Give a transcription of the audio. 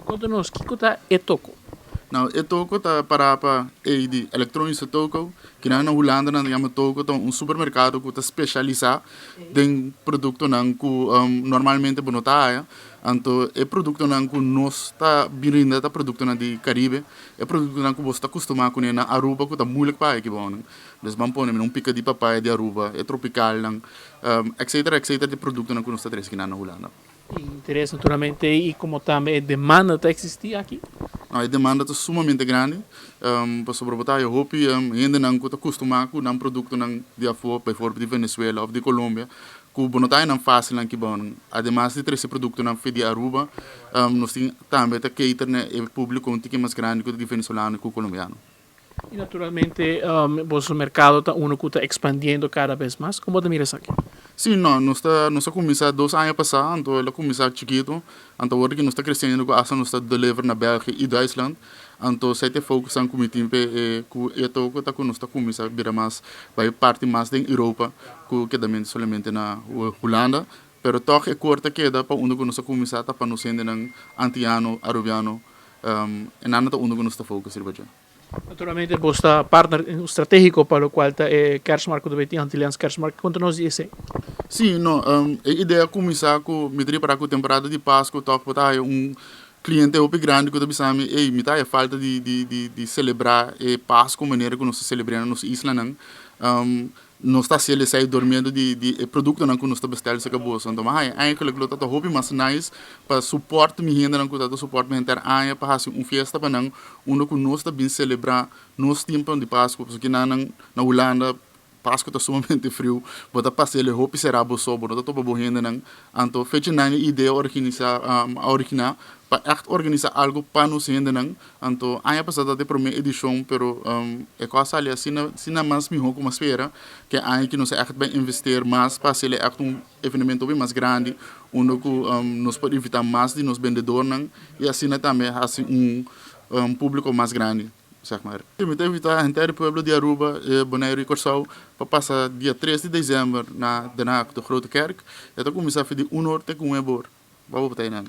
Konta nos, kiko ta e toko? Nou, e toko ta pará pa e di elektronische toko. Kinan na Hulanda nan ta yama toko, ta un supermerkado ku ta spesialisá den produktonan ku normalmente bo no ta haya. Anto e produktonan ku nos ta brinda ta produktonan di Karibe, e produktonan ku bo ta kustumá kuné na Aruba ku ta muilik pa haya aki bou nan. Dus ban pone un pika di papaya di Aruba, e tropikalnan, etcetera etcetera di produktonan ku nos ta trese kinan na Hulanda. E interes naturalmente i komo tambe e demanda ta eksistí aki? No, e demanda ta sumamente grandi, pasobra bo ta haya hopi hendenan ku ta kustumá ku nan produktonan di afó, bijvoorbeeld di Venezuela òf di Colombia, ku bo no ta haya nan fásil nan kibou nan. Ademas di trese produktonan fe di Aruba, nos tin tambe ta cater na e públiko un tiki mas grandi ku ta di venezolano i ku colombiano. I naturalmente boso merkado ta unu ku ta ekspandiendo kada bes mas. Kon bo ta mira esaki? Sí, no, nos ta nos a kuminsá 2 aña pasá, anto el a kuminsá chikitu, anto awor ku nos ta kresiendo ku asta nos ta deliver na België i Duitsland, anto esei ta e fokusnan ku mi tin p'e e ku e toko ta ku nos ta kuminsá bira mas bai parti mas den Europa ku kedamente solamente na Hulanda, pero tòg e kor ta keda pa unda ku nos a kuminsá ta pa nos hendenan antiano, arubiano, e nan ta unda ku nos ta fokus riba dje. Naturalmente bo ta partner strategico pa locual ta e kerstmarkt cu ta bay tin Antilliaans Kerstmarkt. Conta nos di esey. Sí, no, e idea a cuminsa cu mi ta ripara cu temporada di Pascu toch bo ta haya un cliente hopi grandi cu ta bisa mi, ey, mi ta haya falta di di di di celebra e Pascu manera cu nos ta celebra na nos islanan. Nos ta haci esey door medio di di e productonan cu nos ta bestel cerca boso. Anto mi a haya eigenlijk lo ta ta hopi mas nice pa support mi hendenan cu ta ta support mi henter aña pa haci un fiesta pa nan unda cu nos ta bin celebra nos tiempo di Pascu. Pasobra kinan na Hulanda Pascu ta sumamente friu, bo ta pasa el hopi cera bo so, bo no ta topa bo hendenan. Anto fechanan e idea organisa a origina pa echt organisa algo pa nos hendenan. Anto aña pasá ta e promé edishon, pero e kos a sali asina asina mas mihó ku mi a spera, ku e aña aki nos a ègt bai investeer mas pa hasiel e ègt un evenemento hopi mas grandi, unda ku nos por invitá mas di nos bendedornan i asina tambe hasi un públiko mas grandi, sèg maar. Mi ta invitá henter e pueblo di Aruba, Boneiru i Kòrsou pa pasa dia 3 di desèmber na Den Haag, de Grote Kerk. E ta kuminsá for di un or te ku un ebor. Bo por ta einan.